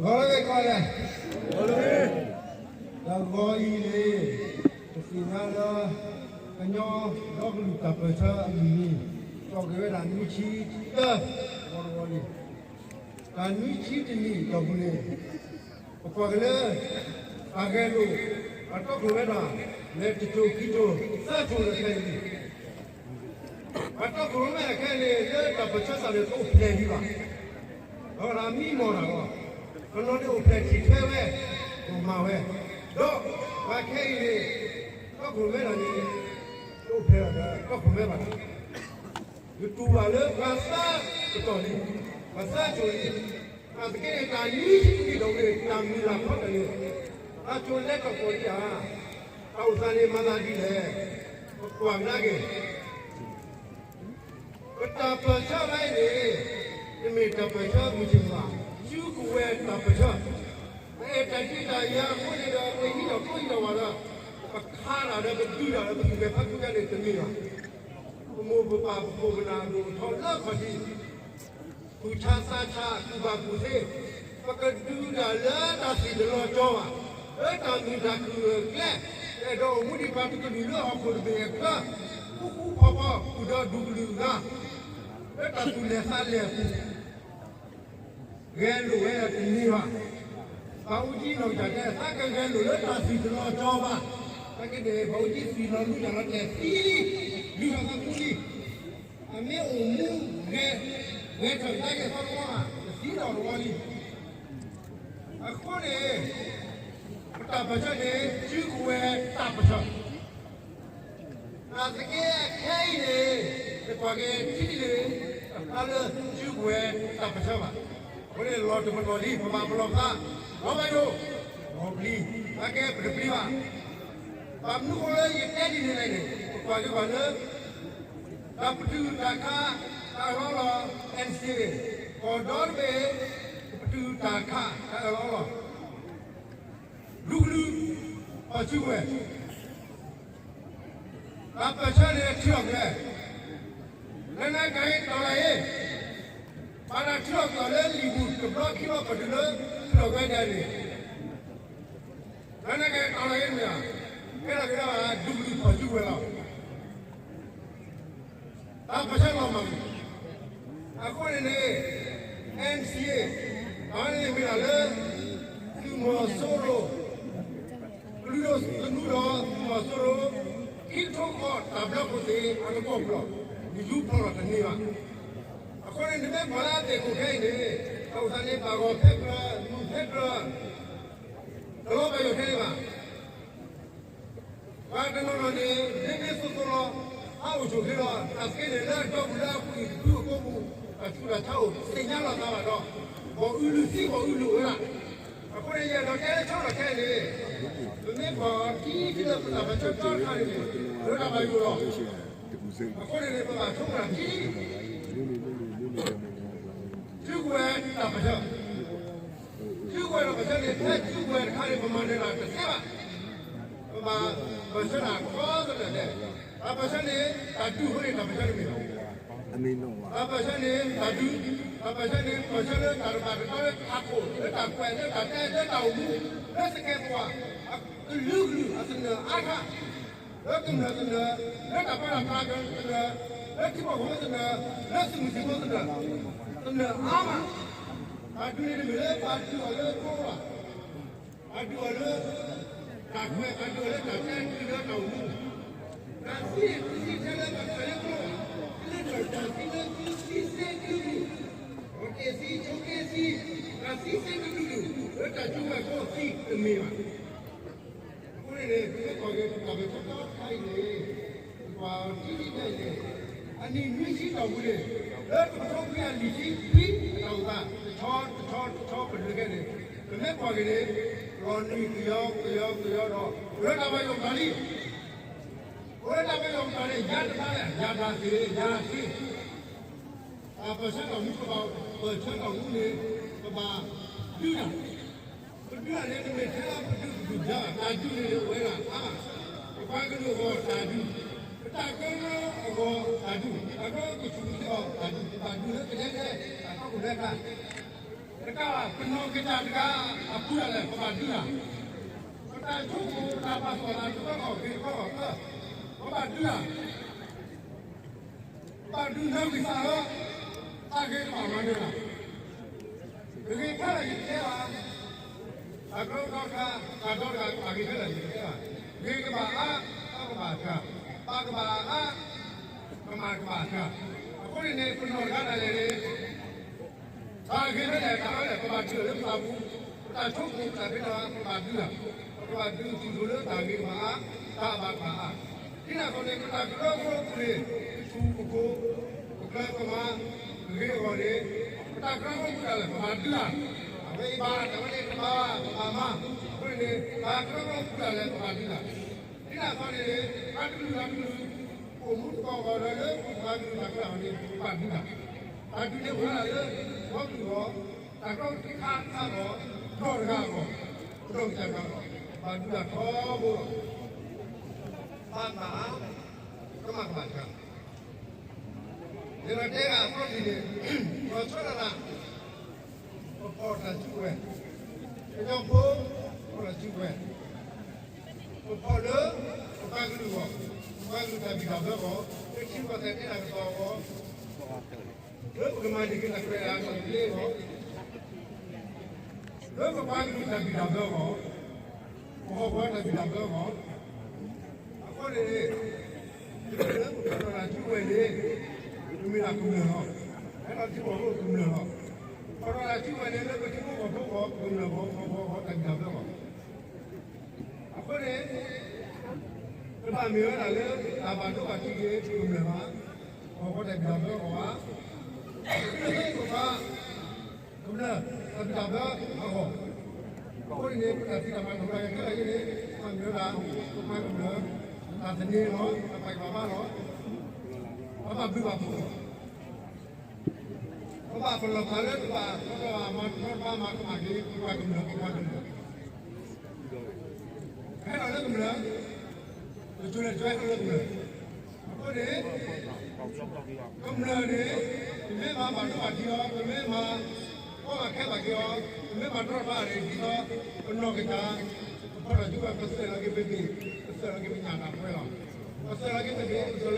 ဂီၤလၢဂ့ၤကီးလဲၣ်, တဂီၤအံၤန့ၣ် ပသ့ၣ်ညါလၢ ကညီဒီကလုာ်တၢ်ပၢၢ်ဆၢအမုၢ်နံၤ ကီၢ်က့ၤဝဲဒၣ်နွံဆံတၢ ဂီၤတဂီၤလံ, တၢ်နွံဆံတနံၣ်အတီၢ်ပူၤန့ၣ် ပကွၢ်က့ၤလၢ တၢ်ဂဲၤလိာ် အတီခိၣ်ဝဲဒၣ် လဲၤတစိၤခံစိၤသၢစိၤလၢခဲအံၤ ပှၤတီခိၣ်ရိၣ်မဲအခဲအံၤန့ၣ် လၢတၢ်ပၢၢ်ဆၢစးန့ၣ် တအိၣ်ဖျဲၣ်ဒံးဘၣ်, ဒီးဒၣ်မံမီၢ်တၢ်လီၤ, တနီၤန့ၣ်အိၣ်ဖျဲၣ်ထံၣ်ထွဲဝဲ, ကမၤဝဲ, ဒီးပှၤခဲအံၤန့ၣ် တီခိၣ်ရိၣ်မဲတၢ်န့ၣ် တအိၣ်ဖျဲၣ်ဒီးတီခိၣ်ရိၣ်မဲဘၣ်, ယတူၢ်ဘၣ်လၢပှၤသၢကတီၢ်လံ, ပှၤသၢစိၤလံ, နာ်သက့န့ၣ် တၢ်နွံဆံတနံၣ်အတီၢ်ပူၤန့ၣ် တၢ်မုၢ်လၢ်ဖီတၢၢ်န့ၣ် တၢ်စိၤလဲၤထီၣ်ကီၢ်ဒံးဧါ, တၢ်အိၣ်သးန့ၣ်မၤသးဒ်လဲၣ်, ပကွၢ်ကဒါက့ၤ ပတၢ်ပၢၢ်ဆၢဝဲအံၤန့ၣ် တမ့ၢ်တၢ်ပၢၢ်ဆၢမုၢ်ဆ့ၣ်မုၢ်ဂီၤဘၣ်, စုကဝဲၤတၢ်ပၢၢ်ဆၢ, ပအဲၣ်တၢ်ဒုးတၢ်ယၤအဃိန့ၣ်ဒီး ပဟံးထီၣ်ကျိဟံးထီၣ်ဝးဒီး ပခးတၢ်ဒီးပဒုးတၢ်ဒီးပသူၣ်ကဲၤဖးဖူကဲန့ၣ်တမ့ၢ်ဘၣ်, ပမိၢ်ပပၢ်ပခိၣ်ပနၢ်အဒိၣ်အထီလၢခီၣ်ထံး ကူၣ်ဆါသးဆါ ကူၣ်ဘၣ်ကူၣ်သ့, ပကဒုးတၢ်လၢတၢ်စံၣ်တလီၤကၠီဘၣ်, လၢတၢ်မုာ်တၢ်ခုၣ်အကျဲ, အဲၣ်ဒိးအိၣ်မူဒံးပှၤတကလုာ်လၢဟီၣ်ခိၣ်တဘ့ၣ်အချၢ, ဃူဃူဖိးဖိး ဃုာ်ဒီးဒူၣ်ကလုာ်အဂၤ, လၢတၢ်သူၣ်လဲၢ်သးလဲၢ်အပူၤ ဂဲၤလိာ်ဝဲတန့ၢ်ဘၣ်, ပၢ်အူကၠံနီၢ်ကစၢ်တဲ သးကဂဲၤလိာ်လၢတၢ်စံၣ်တလီၤကၠီဘၣ်, သနာ်က့န့ၣ် ပၢ်အူကၠံစံၣ်လီၤလူၤတၢ်လီၤတဲာ်သံလံ, လူၤထီၣ်သးမူလံ အမ့ၢ်အိၣ်မူဂဲၤ, ဂဲၤထၢၣ်ကဒါက့ၤသီတဝီဧါ, တသံလီၤတဝီလံ. အဃိန့ၣ် ပတၢ်ပၢၢ်ဆၢန့ၣ် စုကဝဲၤတၢ်ပၢၢ်ဆၢ, နာ်သက့အခဲအံၤန့ၣ် နကွၢ်က့ၤထံန့ၣ် တဖျါလၢစုကဝဲၤတၢ်ပၢၢ်ဆၢဘၣ်. အဃိန့ၣ် လီၤတပလီၢ်လံ ပဘၣ်ပလီၢ်ပသး, လီၤဘၣ်ယိၣ်, လီၤပျံၤ, သနာ်က့ပတပျံၤဘၣ်. ဘၣ်မနုၤအဃိလၢယတဲဒ်န့ၣ်လဲၣ်န့ၣ် ပကွၢ်က့ၤဘၣ်လၢ တၢ်ပတုာ်တၢ်ခး တၢ်အၢၣ်လီၤအီလီၤ NCA ကီၢ်ဒီတဘ့ၣ် ပတုာ်တၢ်ခး တၢ်အၢၣ်လီၤအီလီၤ ဒူကလုာ် ပှၤစုကဝဲၤ တၢ်ပၢၢ်ဆၢန့ၣ် ထုးထီၣ်ကွံာ်ဝဲ လက်နက်ကိုင်တော်လှန်ရေး ဘၣ်တၢ်ထုးထီၣ်ကွံာ်အီၤလၢလံာ်ပူၤ တဘျီခံဘျီ ပတုာ်လၢ ထုးထီၣ်ကွံာ်ဝဲဒၣ်န့ၣ် လက်နက်ကိုင်တော်လှန်ရေး မ့ၢ်ဧါ, ကဲထီၣ်က့ၤဒၣ် ဒူကလုာ် ပှၤစုကဝဲၤလီၤ. တၢ်ပၢၢ်ဆၢလီၤမၢ်လံ. အဃိန့ၣ်န့ၣ် NCA ဘၣ်န့ၣ်မ့ၢ်ဒၣ်လၢ သုးမီၤစိရိၤ ကလုာ်ဒိၣ်သနူဒီး သုးမီၤစိရိၤ ခံကထိဃီ တၢ်ဘျၢဖိသ့ၣ်အကပီၢ်ပူၤလီၤ. နယူဖျီလီၤတန့ၢ်ဘၣ်. အဃိန့ၣ် နမ့ၢ်ကွၢ်လၢအသ့ၣ်ခိၣ်ခဲအံၤန့ၣ် တၢ်အိၣ်သးန့ၣ် ဘၣ်ဂီၤဖဲကြၢး မုာ်ဖဲကြၢး တလီၤဘၣ်ယိၣ်ထဲန့ၣ်ဘၣ်. ပှၤတနီၤနီၤန့ၣ် မ့မ့ၢ်သိးသိးလီၤ ဟးအိၣ်ဆိးက့လီၤ. နာ်သက့န့ၣ် လၢအတီပူၤလၢအပူၤအံၤ တဖုအကိးပူၤ တၢ်ဆူးတၢ်ဆါအိၣ် သ့ၣ်ညါလီၤသးဘၣ်ဒီး ဘီၣ်အုးလုၢ်သံ ဘီၣ်အုးလုၢ်ဝဲဒၣ်. အဃိန့ၣ် ယအဲၣ်ဒိးတဲလၢဆီလီၤခဲအံၤန့ၣ် ပမ့ၢ်ကွၢ်ထံထံလၢပတၢ်ပၢၢ်ဆၢကၠီတခါန့ၣ် လၢတၢ်ဘၣ်ယိၣ်လီၤ. အဃိန့ၣ်န့ၣ် ပဘၣ်ဆိကမိၣ်ထံ စုကဝဲၤတၢ်ပၢၢ်ဆၢ စုကဝဲၤတၢ်ပၢၢ်ဆၢန့ၣ် ဖဲစုကဝဲၤတခါန့ၣ် ပမၤနၢၤတၢ်တသ့ဘၣ်. ပဘၣ်ပၢၢ်ဆၢတၢ်ကိးသနၢၣ်လဲၣ်. တၢ်ပၢၢ်ဆၢန့ၣ် တၢ်ဒုးအဃိန့ၣ် တၢ်ပၢၢ်ဆၢတမ့ၢ်ဘၣ်. တၢ်ပၢၢ်ဆၢန့ၣ် တၢ်ဒုး, တၢ်ပၢၢ်ဆၢန့ၣ် ပၢၢ်ဆၢလၢတၢ်တဘၣ်တတီလၢတၢ်ခိၣ် လၢတၢ်ကွဲး လၢတၢ်တဲ လၢတၢ်အိၣ်မူ လၢသကဲးပဝး အကလုာ်ကလုာ်အသနၢၣ်အါထီၣ် လၢကမျၢၢ်သနၢၣ်, လၢတၢ်ပၢတၢ်ပြးသနၢၣ်, လၢထံဖိကီၢ်ဖိသနၢၣ်, လၢသုးမုၢ်သံၣ်ဘိသနၢၣ်, သနၢၣ်အါမး. တၢ်ဒုးန့ၣ်တမ့ၢ်လၢပှၤဒုးအီၤလၢကျိဘၣ်, ပှၤဒုးအီၤလၢ တၢ်ကွဲး, ပှၤဒုးအီၤလၢတၢ်တဲ, ဒုးလၢတၢ်အိၣ်မူ. တၢ်သံန့ၣ် တသံထဲလၢပှၤဒုးအီၤလၢကျိဘၣ်, လၢတၢ်သံလၢသုသံသ့ကလုာ်ကလုာ်, အီၣ်က့ၤသံ ဆိးက့သံ, တၢ်သံသ့ကလုာ်ကလုာ်, လၢတၢ်စုကဝဲၤကိးသံတမ့ၢ်ဘၣ်. အဃိန့ၣ်န့ၣ် ပမ့ၢ်ကွၢ်က့ၤ ပတၢ်ပၢၢ်ဆၢကၠီတခါအံၤန့ၣ် ပကွၢ်ထံထံခဲအံၤန့ၣ် အနံၣ်နွံဆံတီၢ်ပူၤန့ၣ် လၢတကထိခွံကယၤလွံၢ်ဆံခွံ အတၢ်အိၣ်သး တဆီတဆီတဆီ ပနၢၤခဲန့ၣ် ပမ့ၢ်ကွၢ်က့ၤန့ၣ် လီၤနံၤကယီကယီကယီဒီး အိၣ်လၢတၢ်ဘၣ်ယိၣ်မတၤလံ. အိၣ်လၢတၢ်ဘၣ်ယိၣ်မတၤန့ၣ် ယၤတဖၣ် ယၤတၢ်သ့ ယၤတၢ်သ့ တၢ်ပၢၢ်ဆၢတၢ်မူ ပဘၣ်ပၢၢ်ဆၢတၢ်မူန့ၣ် ပဘၣ်ဒုးတၢ်, ပဒုးတၢ်န့ၣ် တမ့ၢ်ထဲလၢပဒုးပဒုးဒါဘၣ်, တၢ်ဒုးန့ၣ်အိၣ်ဝဲဒၣ်အါဘၣ်. ပပှၤကလုာ်အဂီၢ်တၢ်ဒုး, ပတၢ်ကရၢအဂီၢ်တၢ်ဒုး, ပှၤကီၢ်ကဆူးကဆ့အဂီၢ်တၢ်ဒုး, ပဘၣ်ဒုးလၢကဒဲကဒဲ တၢ်ကီၢ်ပူၤလၢတၢ် တကး ပနီၢ်ကစၢ်တဂၤအပူၤဒၣ်လဲာ် ပဘၣ်ဒုးတၢ်, ပတၢ်ဆိကမိၣ် ပတၢ်ပာ်သူၣ်ပာ်သး တဘျီဃီ ဂ့ၤတဘျီဃီ ပဘၣ်ဒုးတၢ်, ပဘၣ်ဒုးနၢၤဝံသးလီၤ, တၢ်ဂ့ၤတဘၣ်မၤနၢၤတၢ်, တဂ့ၤခဲလၢာ်ယတဲဘၣ်, တၢ်ကရၢကရိတခါ တၢ်ဒီတဂၤ တၢ်ဂ့ၤခဲလၢာ်ယတဲဘၣ်, ဂ့ၤကဘၣ်အါ, အါကဘၣ်တၢ်, ဘၣ်ကဘၣ်အါ, ကမၣ်ကဘၣ်တၢ်, အဃိန့ၣ်န့ၣ် ပနီၢ်တဂၤဒၣ်လဲာ်န့ၣ် တၢ်ဂ့ၤဖဲလဲၣ် တၢ်အၢလဲၣ် ပဘၣ်ဒုးလၢပသးပူၤ, ပတၢ်ဆိကမိၣ်တၢ်ဖဲတၢ် ပဘၣ်ဒုးတၢ်, ပဘၣ်ဒုးတုၤသိးလၢတၢ်ဂ့ၤကဘၣ်အါ, တၢ်ဘၣ်ကဘၣ်အါ, ဒ်န့ၣ်အသိးန့ၣ် ပတၢ်ကရၢကရိပူၤန့ၣ် ပထူပကိ, ပကျၢၤပမၤ, ပဂ့ၤအဂီၢ်န့ၣ် ပတၢ်ကရၢကရိပူၤဒၣ်လဲာ် ပဘၣ်ဒုးတၢ်, အဝဲအံၤဘၣ် တၢ်ဝဲန့ၣ်တဘၣ်ဘၣ် ပဘၣ်မၤ, အဃိန့ၣ်န့ၣ် တၢ်ကရၢကရိပူၤဒၣ်လဲာ် ပဘၣ်ဒုးတၢ်, ဒ်န့ၣ်အသိးန့ၣ်န့ၣ် ပှၤတကလုာ်လၢတကလုာ် အိၣ်မူတကီၢ်ဂီၤဒီးလၢပှၤကလုာ်တၢ်ကရၢန့ၣ် ပဘၣ်ဒုးတၢ်, တၢ်ဒုးန့ၣ်အိၣ်ဝဲဒၣ်လၢ ကီၢ်သူလ့ၤအဂီၢ်, တၢ်ကရၢကရိတခါတခါအဂီၢ်, ဒီတဂၤအဂီၢ်, ပနီၢ်ကစၢ်တဂၤအဂီၢ်, ဘၣ်ဒုးတၢ်ထီဘိလီၤ, ဘၣ်ကဘၣ်အါ, ကမၣ်ကဘၣ်တၢ်, ယအဲၣ်ဒိးတဲဒၣ်အသီတထံၣ်န့ၣ်, လီၤဆီဒၣ်တၢ် ပဖီၣ်တၢ်စုကဝဲၤ, ကညီဖိ ဖီၣ်တၢ်စုကဝဲၤ, ပဖီၣ်လၢ ပပှၤကလုာ်အဂီၢ်, ပပှၤကလုာ်တၢ်ဘံၣ်တၢ်ဘၢအဂီၢ်, ပထံပကီၢ်သဲးတဲတၢ်ကစီၣ်အဂီၢ်, လၢပကမၤန့ၢ်က့ၤတၢ်ခွဲးတၢ်ယာ်လၢအဂီၢ်, လၢပပှၤကလုာ်တၢ်ဘံၣ်တၢ်ဘၢအဂီၢ်, ပဟီၣ်ကဝီၤတၢ်ဘံၣ်တၢ်ဘၢအဂီၢ်, အဃိန့ၣ် လၢပဖီၣ်တၢ်စုကဝဲၤန့ၣ် ပမ့ၢ်ဒၣ်ကမျၢၢ်လီၤ. ဟဲလီၤထံဖိကီၢ်ဖိကမျၢၢ်လီၤ. ဖီၣ်တၢ်စုကဝဲၤန့ၣ် လၢပထံဖိကီၢ်ဖိအဂီၢ် ကမျၢၢ်အဂီၢ် ဟီၣ်ကဝီၤအဂီၢ် တၢ်ဘံၣ်တၢ်ဘၢအဂီၢ်, အဃိန့ၣ် တဘၣ်မ့ၢ်ဝဲဒၣ်လၢ တၢ်ဘၣ်ဒိဘၣ်ထံးက့ၤ ပကမျၢၢ်ဘၣ်, ဟီၣ်ကဝီၤတၢ်ဘံၣ်တၢ်ဘၢအဂီၢ်ဘၣ်, ပဘၣ် ကမျၢၢ်တၢ်ဘံၣ်တၢ်ဘၢအဂီၢ်, အဃိန့ၣ်န့ၣ် ပတၢ်ဖံးတၢ်မၤတၢ်ခဲလၢာ်ခဲဆ့န့ၣ် ပမ့ၢ်ဝဲဒၣ် ပပှၤကမျၢၢ် တၢ်သန့ၤလီၤ, တၢ်ပာ်ကဘၣ်ဘၣ်လီၤ, ပဘၣ်ဘျုးဘၣ်ဖှိၣ်လီၤ, ပဘၣ်ပလီၢ်ပသးလၢပဘၣ် ပဘၣ်မၤတရီတပါ မၤကမၣ်က့ၤ ပပှၤကမျၢၢ် ပပှၤကမျၢၢ် ဟဲလီၤလၢကမျၢၢ်, ပကၠိလဲၤကၠိဟဲလီၤလၢကမျၢၢ်, အဃိန့ၣ် ကမျၢၢ်န့ၣ် ပမ့ၢ်မၤဘၣ်ဒိဘၣ်ထံးအီၤ, ပမ့ၢ်မၤကီဘၣ်ခဲဘၣ်က့ၤအီၤ, ပမ့ၢ်မၤတရီတပါန့ၣ် ဒ်သိး ပနီၢ်ကစၢ် ပဖီၣ်တၢ်စုကဝဲၤ ပစဲးလီၤက့ၤပဘ့ၣ်, ပစဲးလီၤက့ၤပညၣ်တၢ်ပှဲၤလီၤ, ပစဲးလီၤက့ၤပဘ့ၣ်, ပစဲးလီၤက့ၤ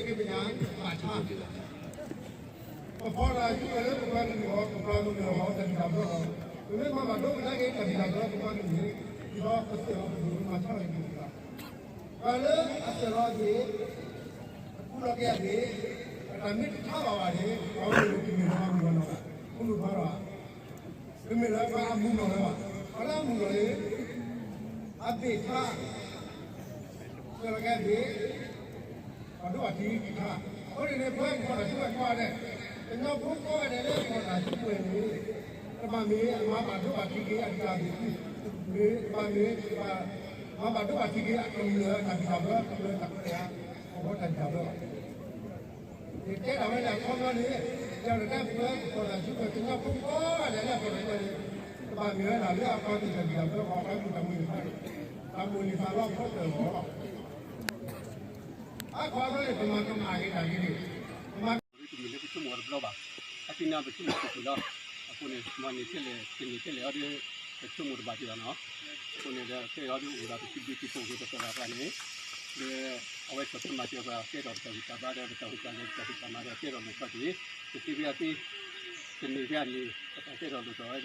ပညၣ် ဘၣ်ဆါ ပဖီၣ်တၢ်စုကဝဲၤလၢပပှၤကလုာ်အဂီၢ်, ပပှၤကလုာ်အဂီၢ် တၢ်ဘံၣ်တၢ်ဘၢအဂီၢ်, ပမ့ၢ်မၤဘၣ်ဒိကဒါက့ၤတၢ်ဘံၣ်တၢ်ဘၢပပှၤကလုာ်န့ၣ်, ဒ်သိးပစဲးလီၤပဘ့ၣ် ပမၤဆါလီၤက့ၤပဘ့ၣ်, ပှၤလၢအစဲးလီၤအဘ့ၣ်, အကူလီၤက့ၤအဘ့ၣ်, အတၢ်မ့ၢ်တဆါဘၣ်ဘၣ်န့ၣ် အဝဲန့ၣ်တမ့ၢ်လၢပှၤမုၢ်လီၤနီၢ်ဘၣ်, မုၢ်လီၤဘၣ်လီၤဘၣ်, တမ့ၢ်လၢပှၤအမုၢ်လီၤလၢၤဘၣ်, ပှၤလၢအမုၢ်လီၤန့ၣ် အဘ့ၣ်ဆါ စဲးလီၤက့ၤအဘ့ၣ်, ဘၣ်ဒိဘၣ်ထံးတခါ, အဃိန့ၣ်န့ၣ် ပဝဲပဖီၣ်တၢ်စုကဝဲၤကိးဂၤဒဲး, ကညီဖိကိးဂၤဒဲးလၢပဖီၣ်တၢ်စုကဝဲၤန့ၣ်, တဘၣ်မ့ၢ်အမၤဘၣ်ဒိဘၣ်ထံးက့ၤအတၢ်ဘံၣ်, မ့ၢ်တဘၣ်မ့ၢ် မၤဘၣ်ဒိဘၣ်ထံးက့ၤအကမျၢၢ်တၢ်ဘံၣ်တၢ်ဘၢ, ကမျၢၢ်တၢ်ခွဲးတၢ်ယာ်, ဟီၣ်ကဝီၤတၢ်ဘံၣ်တၢ်ဘၢလီၤ. ယတဲဒၣ်ဝဲဒၣ်ခီပညီန့ၣ်, ယတဲဒၣ်ပဝဲပဖီၣ်တၢ်စုကဝဲၤ ကညီဖိကိးဂၤဒဲးလၢအဖီၣ်တၢ်စုကဝဲၤန့ၣ်, တဘၣ်မ့ၢ်ဝဲဒၣ်လၢအပှၤကလုာ်တၢ်ဘံၣ်တၢ်ဘၢအဂီၢ်, ပှၤကလုာ်တၢ်မိၣ်န့ၢ်သး, တၢ်မိၣ်န့ၢ်သးလီၤဖီတၢၣ်အဂီၢ်လီၤ. အခီဖျိန့ၣ် ပမၤကမၣ်က့ၤတၢ်ဂ့ၤန့ၣ်, ပမၤ တမ့ၢ်လၢပဆိကမိၣ်အီၤတဘျီဘၣ်, အသ့ၣ်ညါပဆိကမိၣ်တပူၤလီၤ. အဃိန့ၣ် မၤန့ၢ်ထဲလဲၣ် တန့ၢ်ထဲလဲၣ်အီၤဒီး ပဆိကမိၣ်တဘၣ်က့ၤဘၣ်နီၤ. အဃိန့ၣ်ဒီး ခဲအံၤအီၤဒီးအိၣ်ဒီးပစံးဘျုးစံးဖှိၣ်က့ၤပသရၣ်တဖၣ်န့ၣ်, ဒီးအဝဲစီၤဖျိမၤစၢၤပှၤ ကဲထီၣ်ပတၢ်ဂံၢ်တၢ်ဘါဒီး ပတၢ်ဟူးတၢ်ဂဲၤ ပတၢ်ဖံးတၢ်မၤဒီး ကဲထီၣ်လိာ်ဆီက့ၤ, တသ့ဖဲအသ့, တန့ၢ်ဖဲအန့ၣ် ပတၢ်ကဲထီၣ်လိာ်ဆီဝဲဒၣ်လီၤ.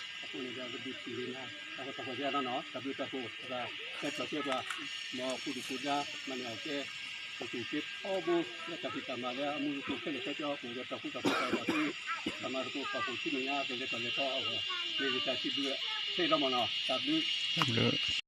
အဃိန့ၣ်ဒီး ပဒုးသ့ၣ်ညါ တၢ်ကီတၢ်ခဲကဲနီၤ, တၢ်ဘျုးတၢ်ဖှိၣ် ပှၤကဲထီၣ်ကဲပှၤ မ်အဃူတကူဒါ မၤန့ၢ်အီၤကဲ ပက့ၤကဲထီဘိ လၢတၢ်ဖံးတၢ်မၤလၢအမူတကိးခဲလၢာ်ခဲဆ့ အိၣ်ဒီးတၢ်ဃူတၢ်ဖိးတၢ်ဘၣ်သ့, တၢ်မၤသကိးပာ်ဖှိၣ်ဆူမဲာ်ညါ ကလဲၤထီၣ်လဲၤထီအဂီၢ် မ့ၢ်ဂ့ၤတၢ်စံးဘျုးခဲအံၤလီၤမ့ၢ်နီၤ, တၢ်ဘျုး